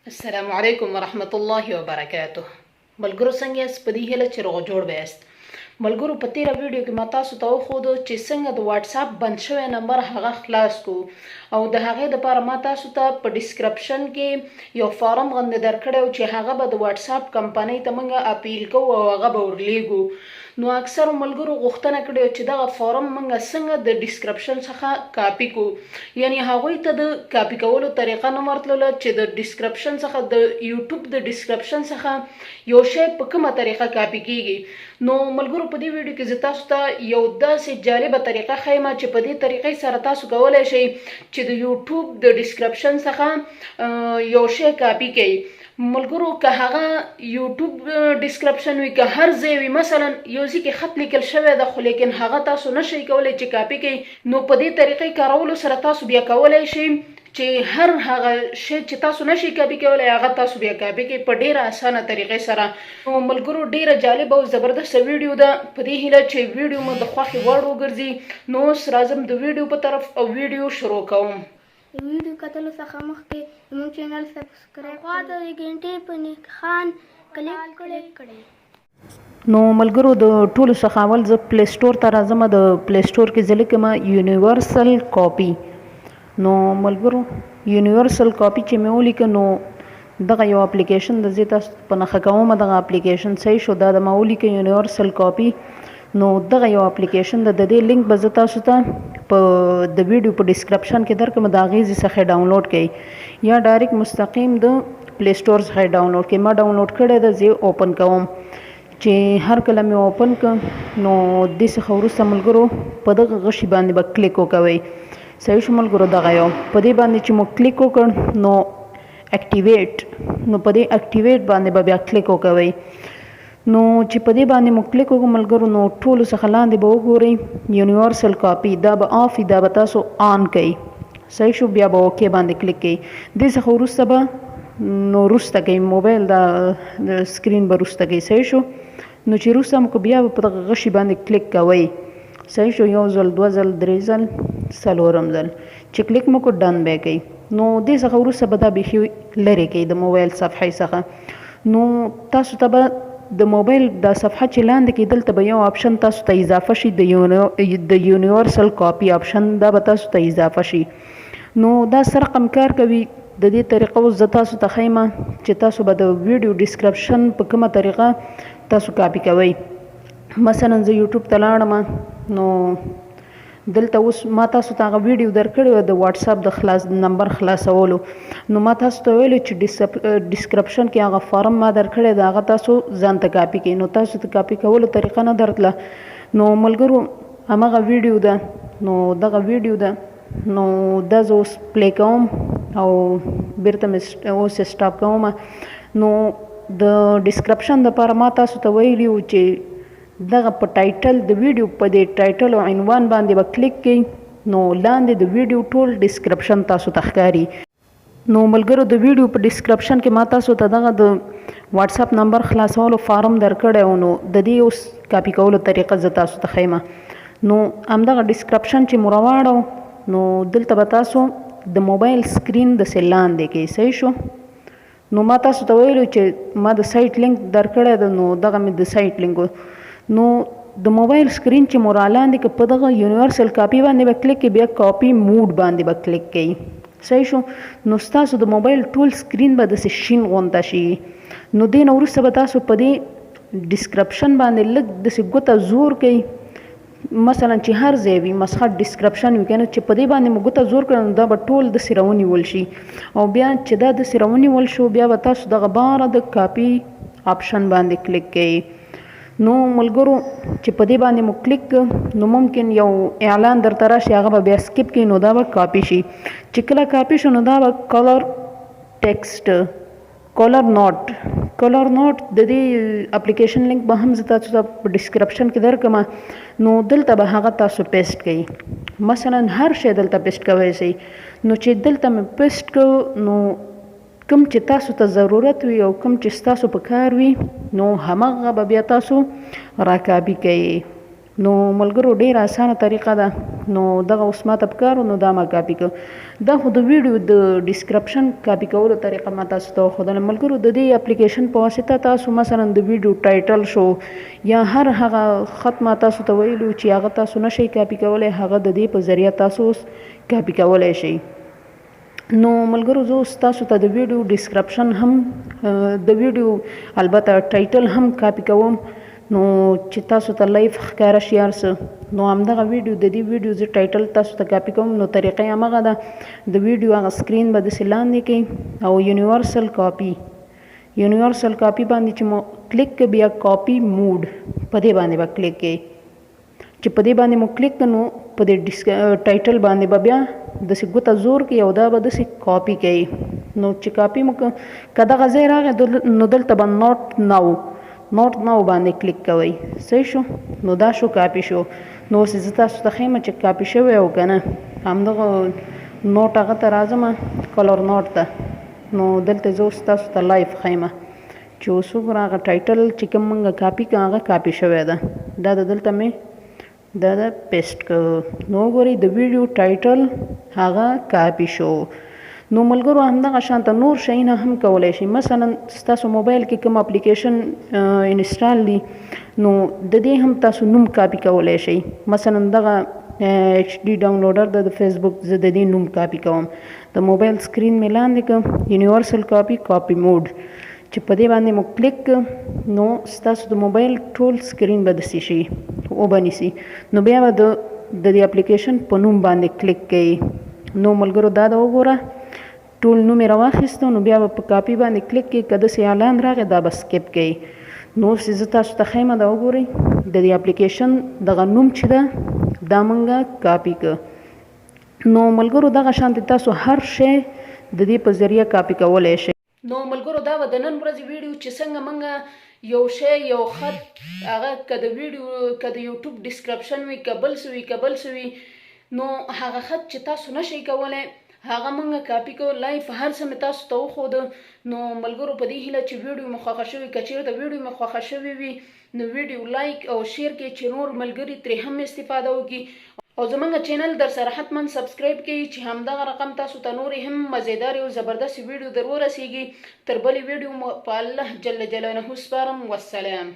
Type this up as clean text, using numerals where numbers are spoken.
السلام علیکم ورحمت الله وبرکاته. ملګرو څنګه یاست؟ په دې هیله چې روغ جوړ به یاست. ملګرو، په تیره ویډیو کې ما تاسو ته وښودو چې څنګه د واتس اپ بند شوی نمبر هغه خلاص کو، او د هغې لپاره ما تاسو ته په ډیسکرپشن کې یو فارم غوندې درکړی چې هغه به د واتس اپ کمپنۍ ته موږ اپیل کوو او هغه به ورلیږو. نو اکثرو ملګرو غوښتنه کړې چې دغه فارم موږ څنګه د ډیسکرپشن څخه کاپي کو، یعنی هغوی ته د کاپي کولو طریقه نه ورتلله چې د ډیسکرپشن څخه، د یوټیوب د ډیسکرپشن څخه یو شی په کومه طریقه کاپي کیږي. نو ملګرو، په دې ویډیو کې زه تاسو ته یو داسې جالبه طریقه ښیم چې په دې طریقې سره تاسو کولای شئ چې د یوټیوب د ډیسکرپشن څخه یو شی کاپي کړئ. ملګرو، که هغه یوټیوب ډیسکرپشن وي که هر ځای وي، مثلا یو ځای کې خط لیکل شوی ده خو لیکن هغه تاسو نشئ کولی چې کاپي کړئ، نو په دې طریقې کارولو سره تاسو بیا کولای شئ چې هر هغه شی چې تاسو نشئ کاپي کولی هغه تاسو بیا کاپي کړئ په ډیره اسانه طریقې سره. نو ملګرو، ډیره جالبه او زبردسته ویډیو ده، په دې هیله چې ویډیو مو د خوښې وړ وګرځي. نو اوس راځم د ویډیو په طرف او ویډیو شروع کوم. د ویډیو کتلو څخه مخکې زموږ چینل سبسکرایب کړئ، خواته د ګنټې په نښان کلیک کړئ. نو ملګرو، د ټولو څخه اول زه پلی سټور ته راځم. د پلی سټور کې زه لیکم یونیورسل کاپي. نو ملګرو، یونیورسل کاپي چې مې ولیکه نو دغه یو اپلیکیشن د زه تاسو په نښه کوم، دغه اپلیکیشن. صحیح شو؟ دا د ما ولیکه یونیورسل کاپي، نو دغه یو اپلیکیشن د دې لینک به زه تاسو ته په د ویډیو په ډیسکرپشن کې درکم، د هغې ځای څخه ډاونلوډ کړئ یا ډایرکټ مستقیم د پلی سټور څخه ډاونلوډ کړئ. ما ډاونلوډ کړی ده، زه اوپن کوم. چې هر کله مې اوپن ک نو دې څخه وروسته ملګرو په دغه غشي باندې به کلیک وکوئ. صحیح شو ملګرو؟ دغه یو په دې باندې چې مو کلیک وکړ نو اکټیویټ، نو په دې اکټیویټ باندې به بیا کلیک وکوئ. نو چې په دې باندې مو کلیک وکړ ملګرو، نو ټولو څخه لاندې به وګورئ یونیورسل کاپي، دا به آف وي، دا به تاسو آن کړئ. صحیح شو؟ بیا به اوکی باندې کلیک کړئ. دې څخه وروسته به نو وروسته کوي موبایل دا سکرین به وروسته کوي. صحیح شو؟ نو چې وروسته مو بیا په دغه غشي باندې کلیک کوئ. صحیح شو؟ یو ځل، دوه ځل، درې ځل، څلورم ځل چې کلیک مو کو ډن به کوي. نو دې څخه وروسته به دا بیخي لرې کوي د موبایل صفحې څخه. نو تاسو ته به د موبایل دا صفحه چې لاندې کې دلته به یو آپشن تاسو ته اضافه شي، د یونیورسل کاپي آپشن، دا به تاسو ته اضافه شي. نو دا څه رقم کار کوي، د دې طریقه اوس زه تاسو ته ښیم چې تاسو به د ویډیو ډیسکرپشن په کومه طریقه تاسو کاپي کوئ. مثلا زه یوټیوب ته لاړم، نو دلته اوس ما تاسو ته هغه ویډیو درکړې وه د واتس اپ د خلاص نمبر خلاصولو. نو ما تاسو ته ویلو چې ډیسکرپشن کې هغه فارم ما درکړی دی، هغه تاسو ځان ته کاپي کړئ. نو تاسو ته کاپي کولو طریقه نه درتله. نو ملګرو، همغه ویډیو ده، نو دغه ویډیو ده. نو دا زه اوس پلی کوم او بیرته مې اوس سټاپ کوم. نو د ډیسکرپشن لپاره ما تاسو ته ویلي وو چې دغه په ټایټل د ویډیو، په دې ټایټل او عنوان باندې به کلیک کړئ، نو لاندې د ویډیو ټول ډیسکرپشن تاسو ته ښکاري. نو ملګرو، د ویډیو په ډیسکرپشن کې ما تاسو ته دغه د واتس اپ نمبر خلاصولو فارم درکړی و. نو د دې اوس کاپي کولو طریقه زه تاسو ته ښیم. نو همدغه ډیسکرپشن چې مو راواړو، نو دلته به تاسو د موبایل سکرین داسې لاندې کړئ. صحیح شو؟ نو ما تاسو ته ویلو چې ما د سایت لینک درکړی ده، نو دغه مې د سایت لینک. نو د موبایل سکرین چې مو رالاندې که، په دغه یونیورسل کاپي باندې به کلیک کړئ، بیا کاپي موډ باندې به کلیک کړئ. صحیح شو؟ نو ستاسو د موبایل ټول سکرین به داسې شین غونته شي. نو دې نه وروسته به تاسو په دې ډیسکرپشن باندې لږ داسې ګوته زور کړئ، مثلا چې هر ځای وي مسخه ډیسکرپشن وي کنه، چې په دې باندې مو ګوته زور کړه نو دا به ټول داسې راونیول شي. او بیا چې دا داسې راونیول شو، بیا به تاسو دغه باره د کاپي آپشن باندې کلیک کړئ. نو ملګرو، چې په دې باندې مو کلیک، نو ممکن یو اعلان درته راشي، هغه به بیا سکیپ کړئ، نو دا به کاپي شي. چې کله کاپي شو نو دا به کلر ټیکسټ کولر نوټ، کولر نوټ، د دې اپلیکیشن لینک به هم زه تاسو ته په ډیسکرپشن کې درکم، نو دلته به هغه تاسو پیسټ کړئ. مثلا هر شی دلته پیسټ کوی شئ. نو چې دلته مې پیسټ کو، نو کوم چې تاسو ته ضرورت وي او کوم چې ستاسو په کار وي، نو همغه به بیا تاسو راکاپي کوئ. نو ملګرو ډیره اسانه طریقه ده. نو دغه اوس ماته پکار نو دا ما کاپی کو. دا خو د ویډیو د ډیسکرپشن کاپی کولو طریقه ما تاسو ته وښودله. ملګرو د دې اپلیکیشن په واسطه تاسو مثلا د ویډیو ټایټل شو یا هر هغه خط ما تاسو ته ویلو چې هغه تاسو نشئ کاپی کولی، هغه د دې په ذریعه تاسو اوس کاپی کولی شئ. نو ملګرو زه اوس تاسو ته د ویډیو ډیسکرپشن هم د ویډیو البته ټایټل هم کاپی کوم، نو چې تاسو ته لایف ښکاره شي هر څه. نو همدغه ویډیو د دې ویډیو زه ټایټل تاسو ته کاپی کوم. نو طریقه یې همغه ده، د ویډیو هغه سکرین به داسې لاندې کوي او یونیورسل کاپی، یونیورسل کاپی باندې چې مو کلیک کړئ، بیا کاپی موډ په دې باندې به کلیک کړئ. چې په دې باندې مو کلیک کړ نو په دې ټایټل باندې به بیا داسې ګوته زور کوي او دا به داسې کاپي کوي. نو چې کاپي مو که دغه ځای راغی نو دلته به نوټ ناو، نوټ ناو باندې کلیک کوئ. صحیح شو؟ نو دا شو کاپي شو. نو اوس زه تاسو ته ښیم چې کاپي شوی او که نه. همدغه نوټ هغه ته راځم، کلر نوټ ته. نو دلته زه اوس تاسو ته لایف ښیم چې اوس وګوره هغه ټایټل چې کوم مونږ کاپي کړ هغه کاپي شوی ده. دا د دلته مې دا د پیسټ که. نو وګورئ د ویډیو ټایټل هغه کاپي شو. نو ملګرو همدغه شانته نور شیونه هم کولی شئ. مثلا ستاسو موبایل کې کوم اپلیکیشن انسټال دی نو د دې هم تاسو نوم کاپي کولی شئ. مثلا دغه ایچ ډي ډاونلوډر د فیسبوک، زه د دې نوم کاپي کوم. د موبایل سکرین مې لاندې که، یونیورسل کاپي، کاپي موډ، چې په دې باندې مو کلیک که نو ستاسو د موبایل ټول سکرین به داسې شي وبه نیسي. نو بیا به د دې اپلیکیشن په نوم باندې کلیک کوي. نو ملګرو دا ده وګوره ټول نوم یې راواخیستو. نو بیا به په کاپي باندې کلیک کوي، که داسې اعلان راغی دا به سکیپ کوي. نو اوس زه تاسو ته ښیم، دا وګورئ د دې اپلیکیشن دغه نوم چې ده دا مونږه کاپي که. نو ملګرو دغه شانتې تاسو هر شی د دې په ذریعه کاپي کولی شئ. نو ملګرو دا به د نن ورځې ویډیو چې څنګه مونږ یو شی، یو خط، هغه که د ویډیو که د یوټیوب ډیسکرپشن وي که بل څه وي که بل څه وي، نو هغه خط چې تاسو نشئ کولی هغه مونږ کاپي کوو. لایف هر څه مې تاسو ته وښوده. نو ملګرو په دې هیله چې ویډیو مو خوښه شوې. که چېرته ویډیو مو خوښه شوې وي نو ویډیو لایک او شیر کړئ چې نور ملګري ترې هم استفاده وکړي، او زمونږ چینل در سره حتما سبسکرایب کړئ چې همدغه رقم تاسو ته نورې هم مزیدارې او زبردستې ویډیو در ورسیږي. تر بلې ویډیو مو په الله جل جلاله سپارم. والسلام.